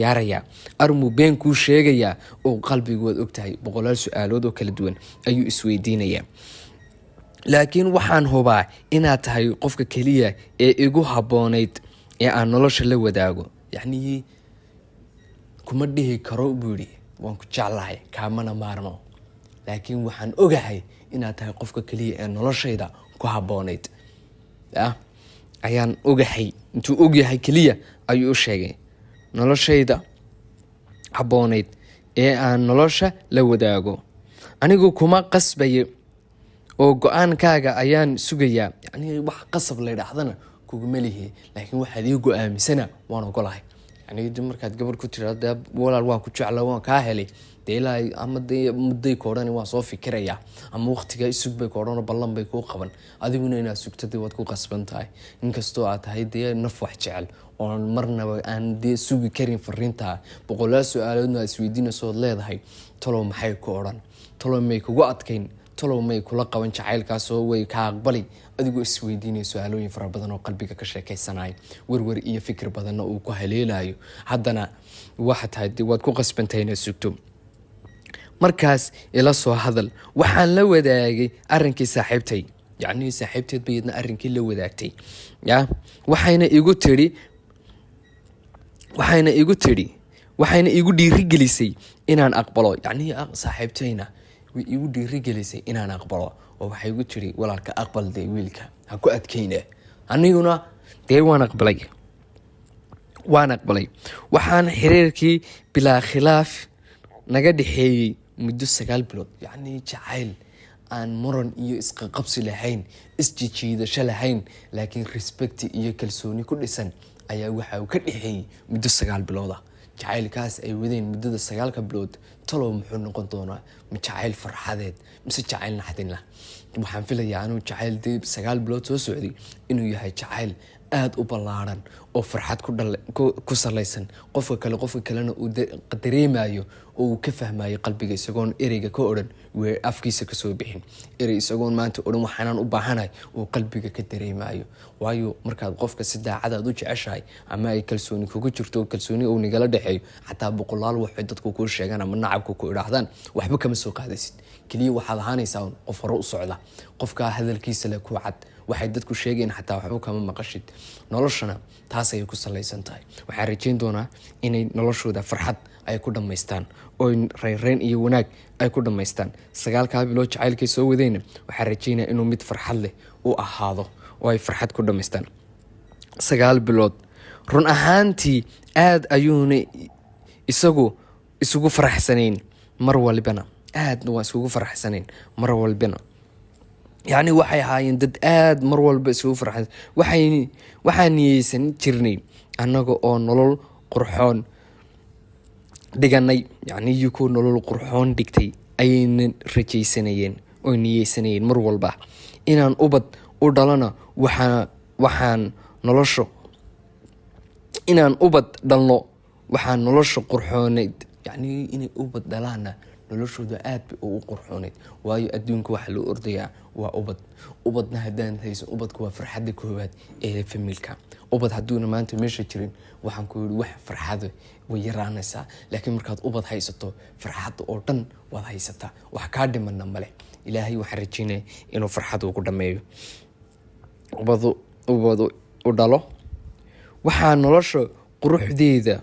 Ciyaarayaa, armuu been kuu sheegayaa oo qalbigu waad ogtahay, boqolaal su-aalood oo kala duwan ayuu isweydiinayaa. Laakiin waxaan hubaa inaad tahay qofka keliya ee igu habboonayd ee aan nolosha la wadaago. Yacnii kuma dhihi karo, buu yidhi, waan ku jeclahay, kaamana maarmo, laakiin waxaan ogahay inaad tahay qofka keliya ee noloshayda ku habboonayd ah ayaan ogahay. Intuu ogyahay keliya ayuu u sheegay, noloshayda habboonayd ee aan nolosha la wadaago. Anigu kuma qasbayo oo go-aankaaga ayaan sugayaa. Yacni wax qasab la yidhaahdana kuguma lihi, laakiin waxaad ii go-aamisana waan ogolahay. Yani dib markaad gabadh ku tiraahdo, dee walaal, waan ku jecla, waan kaa helay, dee ilaa ama dee mudday ku odhani, waan soo fikirayaa, ama waqtigaa isug bay ku odhanoo ballan bay kuu qaban. Adiguna inaad sugto dee waad ku qasban tahay, inkastoo aad tahay dee naf wax jecel oon marnaba aan dee sugi karin fariintaa. Boqolaal su-aaloodna aad isweydiinayso ood leedahay, talow maxay ku odhan? Talow may kugu adkayn? Talow may kula qaban jacaylkaasoo way ka aqbali? Adigoo isweydiinaya su-aalooyin fara badan oo qalbiga ka sheekaysanaya, werwer iyo fikir badanna uu ku haleelayo, haddana waxa tahay dee waad ku qasbantahay inaad sugto. Markaas ila soo hadal. Waxaan la wadaagay arrinkii saaxiibtay. Yacnii saaxiibteed bay iyadna arrinkii la wadaagtay. Ya, waxayna igu tidhi, waxayna igu dhiirigelisay inaan aqbalo. Yacnii saaxiibtayna way igu dhiirigelisay inaan aqbalo oo waxay igu tiri, walaalka aqbal dee, wiilka ha ku adkayne. Aniguna dee waan aqbalay, waan aqbalay. Waxaan xiriirkii bilaa khilaaf naga dhexeeyey muddo 9 bilood. Yacnii jacayl aan muran iyo isqaqabsi lahayn, isjijiidasho lahayn, laakiin respect iyo kalsooni ku dhisan ayaa waxa uu ka dhexeeyey muddo 9 bilood ah. Jacaylkaas ay wadeen muddada 9-ka bilood, talow muxuu noqon doonaa? Ma jacayl farxadeed mise jacayl naxdin lah? Waxaan filayaa anuu jacayl dee 9 bilood soo socday inuu yahay jacayl aada u ballaaran oo farxad ku salaysan, qofka kale, qofka kalena uu dareemayo oo uu ka fahmayo qalbiga, isagoon ereyga ka odhan, afkiisa kasoo bixin erey, isagoon maanta odhan waxaanaan u baahanahay, uu qalbiga ka dareemayo. Waayo, markaad qofka si daacadaad u jeceshahay ama ay kalsooni kugu jirto oo kalsooni uu nigala dhexeeyo, xataa boqolaal waxay dadku kuu sheegaan ama nacabka ku idhaahdaan waxba kama soo qaadaysid. Keliya waxaad ahaanaysaa un qof hore u socda, qofkaa hadalkiisa leh ku cad. Waxay dadku sheegeen xataa waxba kama maqashid. Noloshana taas ayay ku salaysan tahay. Waxaan rajeyn doonaa inay noloshooda farxad ay ku dhammaystaan oo reynreyn iyo wanaag ay ku dhammaystaan. 9-kaa bilood jacaylkay soo wadeyna waxaan rajeynaya inuu mid farxad leh u ahaado oo ay farxad ku dhammaystaan 9 bilood. Run ahaantii aada ayuuna isagu isugu faraxsanayn mar walbana, aadna waa isugu faraxsanayn mar walbana. Yacni waxay ahaayeen dad aada mar walba isugu farxan. Waxaan niyeysan jirnay annaga oo nolol qurxoon dhiganay. Yacni iyagoo nolol qurxoon dhigtay ayayna rajaysanayeen oo niyeysanayeen mar walba inaan ubad u dhalana. Waxaan nolosha inaan ubad dhalno, waxaan nolosha qurxooneyd. Yacni inay ubad dhalaanna noloshooda aad bay ugu qurxooneyd, waayo adduunka waxaa loo ordayaa waa ubad. Ubadna haddaan haysan, ubadka waa farxadda koowaad ee familka. Ubad hadduuna maanta meesha jirin, waxaan ku yidhi, wax farxada way yaraanaysaa. Laakiin markaad ubad haysato, farxadda oo dhan waad haysataa, wax kaa dhimana male. Ilaahay waxaan rajeynaya inuu farxad ugu dhameeyo, ubadu ubadu u dhalo. Waxaa nolosha quruxdeeda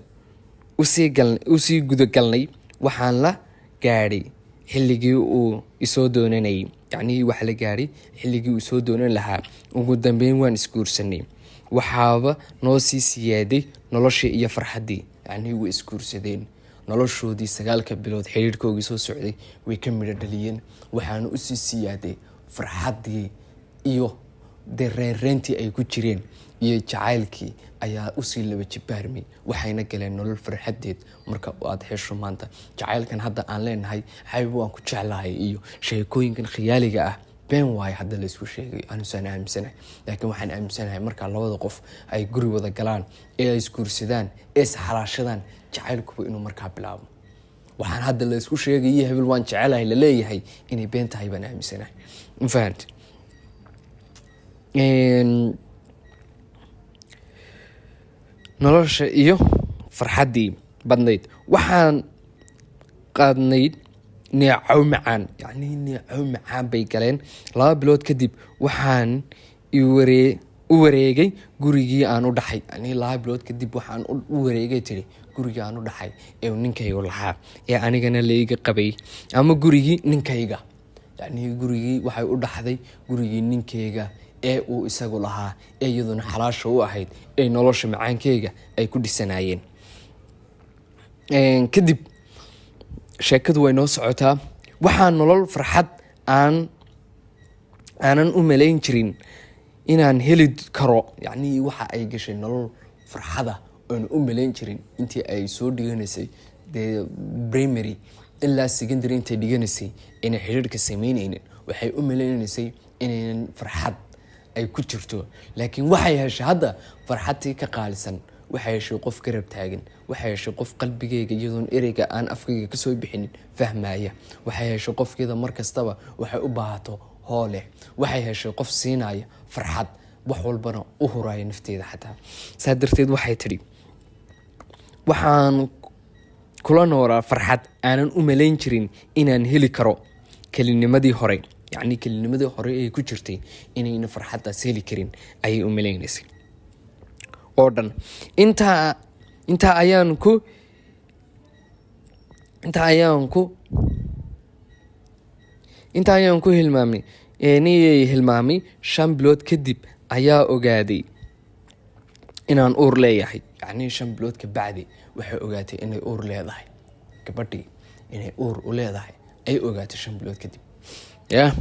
usii gudagalnay. Waxaan la gaadhay xilligii uu isoo doonanayay. Yacnihii waxaa la gaadhay xilligii uu soo doonan lahaa. Ugu dambeyn waan isguursanay. Waxaaba noo sii siyaaday noloshii iyo farxaddii. Yacnihii way isguursadeen. Noloshoodii 9-ka bilood xiriirkoogii soo socday way ka midho dhaliyeen. Waxaana usii siyaaday farxaddii iyo dee reynreyntii ay ku jireen iyo jacaylkii ayaa usii laba jibaarmay. Waxayna galeen nolol farxadeed. Marka aad hesho maanta jacaylkan hadda aan leenahay, xabiib waan ku jeclahay, iyo sheekooyinkan khiyaaliga ah, been waayo hadda laysku sheegay, anusaan aaminsanahay. Laakiin waxaan aaminsanahay markaa labada qof ay guri wada galaan ee ay isguursadaan ee isxalaashadaan, jacaylkuba inuu markaa bilaabo. Waxaan hadda laysku sheegayo, hebel waan jecelahay laleeyahay, inay been tahay baan aaminsanahay. Ma fahant? Nolosha iyo farxaddii Badnayd. Waxaan qaadnayd neecow macaan, yacnii neecow macaan bay galeen. 2 bilood kadib waxaan u wareegay gurigii aan u dhaxay. Yacnii 2 bilood kadib waxaan u wareegay, tiri, gurigii aan u dhaxay ee ninkaygu lahaa ee anigana layga qabay, ama gurigii ninkayga. Yacnii gurigii waxay u dhaxday, gurigii ninkeyga ee uu isagu lahaa ee iyaduna xalaasha u ahayd ee nolosha macaankeyga ay ku dhisanaayeen. Kadib sheekadu way noo socotaa. Waxaa nolol farxad aan aanan u malayn jirin inaan heli karo. Yacnii waxa ay gashay nolol farxada oona u malayn jirin intii ay soo dhiganaysay dee primary ilaa secondary, intay dhiganaysay inay xidhiirhka sameyneynin. Waxay u malaynaysay inaynan farxad ay ku jirto, laakiin waxay heshay hadda farxadtii ka qaalisan. Waxay heshay qof garab taagan. Waxay heshay qof qalbigeyga iyadoon ereyga aan afkayga kasoo bixinin fahmaya. Waxay heshay qofkeeda mar kastaba waxay u baahato hooleh. Waxay heshay qof siinaya farxad, wax walbana u huraya nafteeda xataa. Saa darteed waxay tidhi, waxaan kula noolaa farxad aanan u malayn jirin inaan heli karo. Kelinimadii hore, yacni kelinimadii hore ee ku jirtay, inayna farxaddaas heli karin ayay u malaynaysay oo dhan. Intaa ayaan ku hilmaamay, niyay hilmaamay. 5 bilood kadib ayaa ogaaday inaan uur leeyahay. Yacnii 5 bilood ka bacdi waxay ogaatay inay uur leedahay. Gabadhii inay uur u leedahay ayay ogaatay 5 bilood kadib ya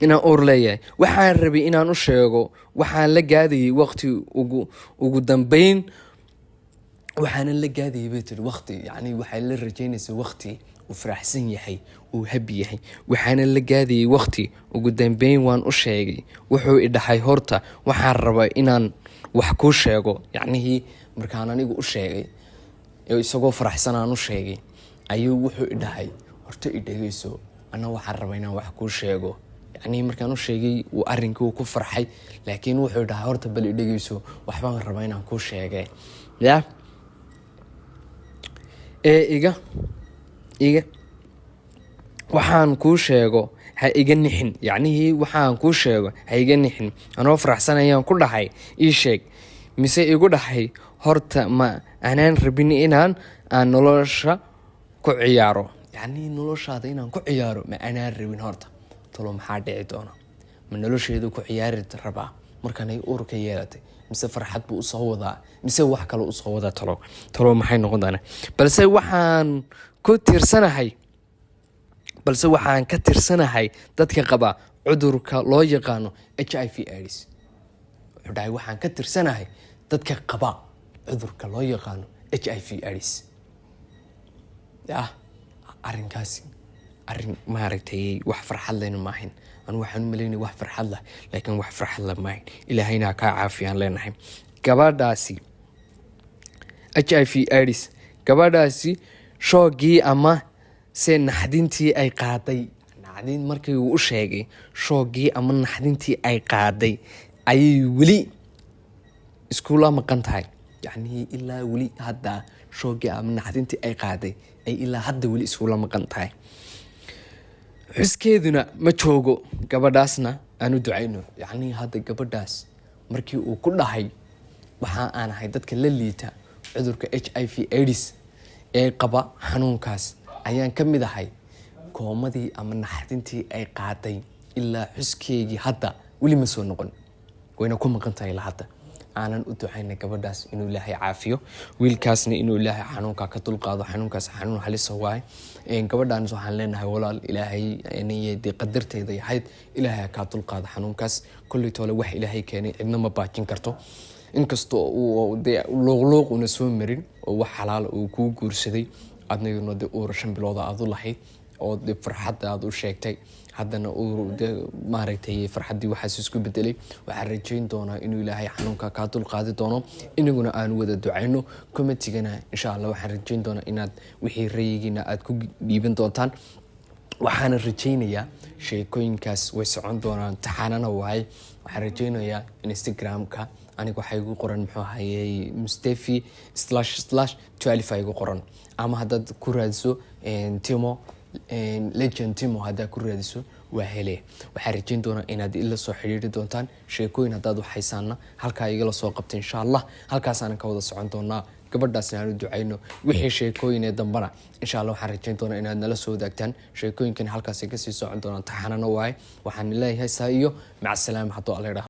inaan uur leeyahay. Waxaan rabay inaan u sheego, waxaan la gaadayay waqti. Ugu dambeyn waxaanan la gaadayay, bay tiri, waqti. Yacni waxay la rajeynaysa waqti uu faraxsan yahay, uu happy yahay. Waxaanan la gaadayay waqti. Ugu dambeyn waan u sheegay. Wuxuu i dhahay, horta waxaan rabaa inaan wax kuu sheego. Yacnihii markaan anigu u sheegay ee isagoo faraxsan aan u sheegay ayuu wuxuu i dhahay, horta i dhegeyso, anna waxaan rabaa inaan wax kuu sheego. Yacnii markaan u sheegay uu arrinkii uu ku farxay, laakiin wuxuu dhahay, horta bal i dhegeyso, waxbaan rabaa inaan kuu sheegay ya ee iga waxaan kuu sheego ha iga nixin. Yacnihii waxaan kuu sheego ha iga nixin. Anoo faraxsan ayaan ku dhahay, ii sheeg. Mise igu dhahay, horta ma anaan rabin inaan aan nolosha ku ciyaaro. Yacnii noloshaada inaan ku ciyaaro ma anaan rabin. Horta talo maxaa dhici doona? Ma nolosheedu ku ciyaari rabaa markan ay uurka yeelatay, mise farxad buu usoo wadaa, mise wax kale usoo wadaa? Talo maxay noqon doonaa? Balse waxaan ka tirsanahay dadka qaba cudurka loo yaqaano HIV AIDS. Wuxuu dhahay, waxaan ka tirsanahay dadka qaba cudurka loo yaqaano HIV AIDS. Yah, arrinkaasi arrin maaragtay wax farxad lehna maahin. Anu waxaan u malaynaya wax farxad leh, laakiin wax farxad leh maahin. Ilaahayna ha kaa caafiyaan leenahay gabadhaasi HIV AIDS. Gabadhaasi shoogii ama se naxdintii ay qaaday, naxdin markii uu u sheegay, shoogii ama naxdintii ay qaaday ayay weli iskula maqan tahay. Yacnii ilaa weli hadda shoogii ama naxdintii ay qaaday ay ilaa hadda weli iskula maqan tahay. Xuskeeduna ma joogo. Gabadhaasna aan u ducayno. Yacnii hadda gabadhaas markii uu ku dhahay, waxa aan ahay dadka la liita cudurka HIV AIDS ee qaba xanuunkaas ayaan ka mid ahay, koomadii ama naxdintii ay qaaday ilaa xuskeygii hadda weli ma soo noqon, wayna ku maqan tahay ilaa hadda. Aanan u ducayna gabadhaas inuu Ilaahay caafiyo, wiilkaasna inuu Ilaahay xanuunka ka dulqaado. Xanuunkaas xanuun halisa waaye. Gabadhaans waxaan leenahay, walaal, Ilaahay dee qadarteeda yahayd, Ilaahay ha kaa dulqaado xanuunkaas. Kolley toole wax Ilaahay keenay cidna ma baajin karto. Inkastoo uu dee luuqluuq una soo marin oo wax xalaala uu kuu guursaday, adnaguna dee uur 5 bilooda aad u lahayd oo dee farxadda aad u sheegtay, haddana uu de maaragtay farxaddii waxaas isku bedelay. Waxaan rajayn doonaa inuu Ilaahay xanuunka kaa dulqaadi doono. Inaguna aanu wada ducayno. Commentigana insha Allah waxaan rajayn doonaa inaad wixii rayigiina aad ku dhiiban doontaan. Waxaana rajaynayaa sheekooyinkaas way socon doonaan, taxaanana waaye. Waxaan rajaynayaa Instagram-ka Aniga waxaa igu qoran, muxuu ahayey, Mustafi //12 igu qoran. Ama haddaad ku raadiso Timo Legend Timo, haddaad ku raadiso waa hele. Waxaan rajeyn doonaa inaad ila soo xidhiiri doontaan. Sheekooyin haddaad waxaysaana, halkaa igala soo qabta, insha Allah. Halkaasaanan ka wada socon doonaa. Gabadhaasna aan u ducayno. Wixii sheekooyin ee dambana, insha Allah, waxaan rajeyn doonaa inaad nala soo wadaagtaan. Sheekooyinkan halkaasay kasii socon doonaan, taxanano waaye. Waxaan leeyahay saa iyo macsalaama hadduu Alla idhaahdo.